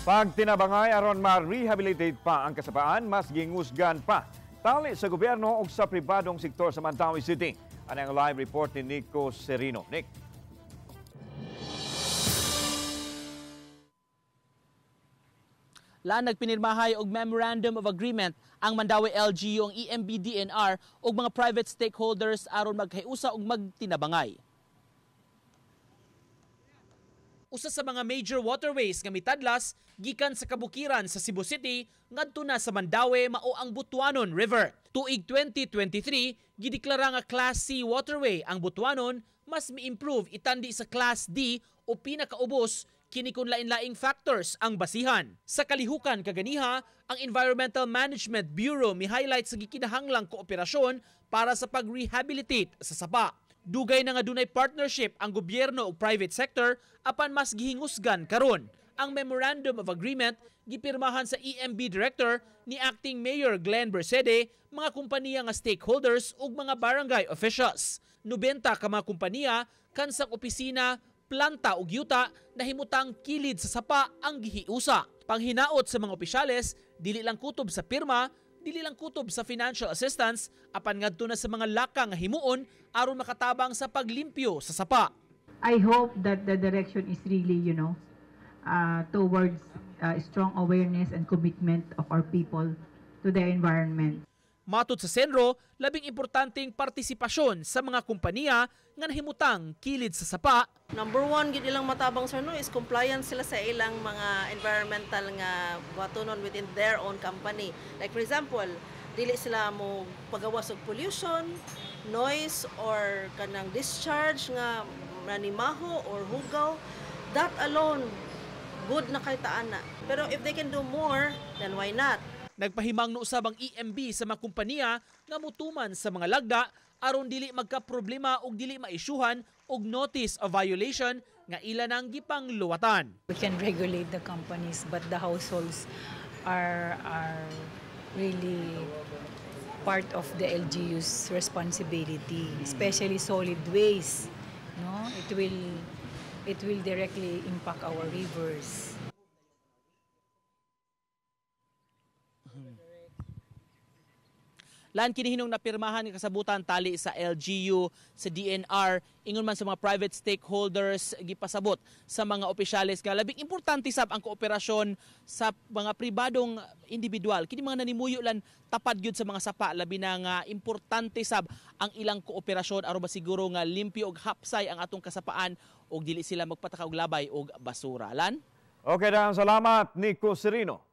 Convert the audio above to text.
Pagtinabangay aron ma-rehabilitate pa ang kasapaan, mas gingusgan pa tali sa gobyerno ug sa pribadong sektor sa Mandaue City. Ano ang live report ni Nico Serino. Nick. Laan nagpinirmahay og Memorandum of Agreement ang Mandaue LGU, ang EMB-DNR ug mga private stakeholders aron maghiusa og magtinabangay. Usa sa mga major waterways nga mitadlas gikan sa kabukiran sa Cebu City ngadto na sa Mandaue mao ang Butuanon River. Tuig 2023 gideklara nga Class C waterway ang Butuanon, mas mi-improve itandi sa Class D o pinakaubos kini kun lain-laing factors ang basihan. Sa kalihukan kaganiha, ang Environmental Management Bureau mi-highlight sa gikinahanglang kooperasyon para sa pag-rehabilitate sa sapa. Dugay na nga dunay partnership ang gobyerno ug private sector apan mas gihingusgan karon. Ang Memorandum of Agreement gipirmahan sa EMB Director ni Acting Mayor Glenn Bercede, mga kompanya nga stakeholders ug mga barangay officials. 90 ka mga kompanya kansang opisina, planta ug yuta nahimutang kilid sa sapa ang gihiusa. Panghinaot sa mga opisyales, dili lang kutob sa pirma, dili lang kutob sa financial assistance, apan ngadto na sa mga laka nga himuon aron makatabang sa paglimpyo sa sapa. I hope that the direction is really, towards strong awareness and commitment of our people to the environment. Matod sa Senro, labing importanteng partisipasyon sa mga kompanya nga nahimutang kilid sa sapa. Number one, gid ilang matabang, sir, no, is compliance sila sa ilang mga environmental nga buhatonon within their own company. Like for example, dili sila mo pagawas og pollution, noise, or kanang discharge nga nanimaho or hugaw. That alone, good na kay taan na. Pero if they can do more, then why not? Nagpahimangno usab ang EMB sa mga kompanya nga mutuman sa mga lagda aron dili magkaproblema ug dili maisyuhan og notice of violation nga ila nang gipangluwatan. We can regulate the companies, but the households are really part of the LGU's responsibility, especially solid waste. No, it will directly impact our rivers. Lan kini hinong napirmahan nga kasabutan tali sa LGU, sa DNR, ingon man sa mga private stakeholders, gipasabot sa mga opisyales nga labing importante sab ang kooperasyon sa mga pribadong individual. Kini mga nanimuyo lan tapad gyud sa mga sapa, labi na nga importante sab ang ilang kooperasyon aron masiguro nga limpyo og hapsay ang atong kasapaan ug dili sila magpataka og labay og basura. Lan? Okay, daghang salamat, Nico Serino.